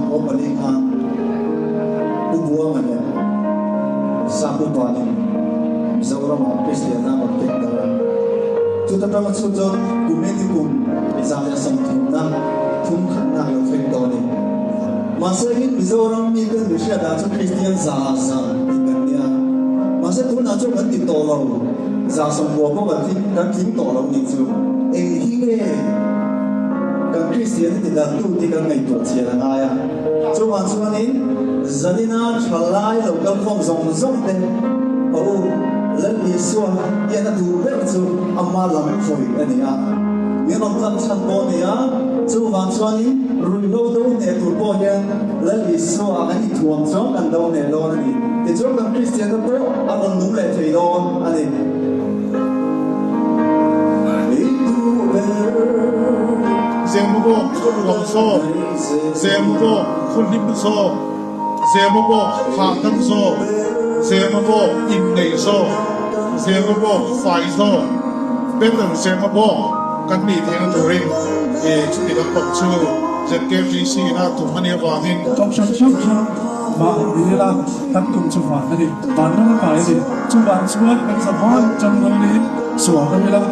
94 khan Pu Buanga leh Sap upain Mizoramah Kristianna rawn keng darh a. Chuta tanga chhut chuan kum eng kum 130na thum khatna a lo thleng tawh a ni. Mahse hin Mizoram miten mi hriatah chu Kristian za za tih kan nia. Mahse tunah chuan kan ti tawh lo. 90% pawh kan tling kan tling tawh lo nih chu. Eng hi nge kan Kristian ti dan tu tih kan ngaihtuah chian a ngai a. Chuvang chuanin zanina tha lai lo kal khawm zawng zawng te a u Lal Isua hian a duh ber chu ama lam hawi a ni a. Min rawn tlang chhan pawh a ni a. Chuvang chuanin ruihhlo do hneh tur pawh hian Lal Isua an inthuam chuan kan do hneh dawn a ni. Tichuan kan Kristianna pawh a rawn nung leh thei dawn a ni. Zemabawk khaw nuam zawk, Zemabawk khaw hlim zawk, Zemabawk hahdam zawk, Zemabawk innei zawk, Zemabawk fai zawk, better Zemabawk kan nih theihna turin chuti lampang chu ZKGC ina tum a nih avangin. Kohhran hrang hrang mah ni ila kan tum chu van a ni, van ram a kai a ni. Chuvang chuan kan zavai chang ram niin sual ram ila.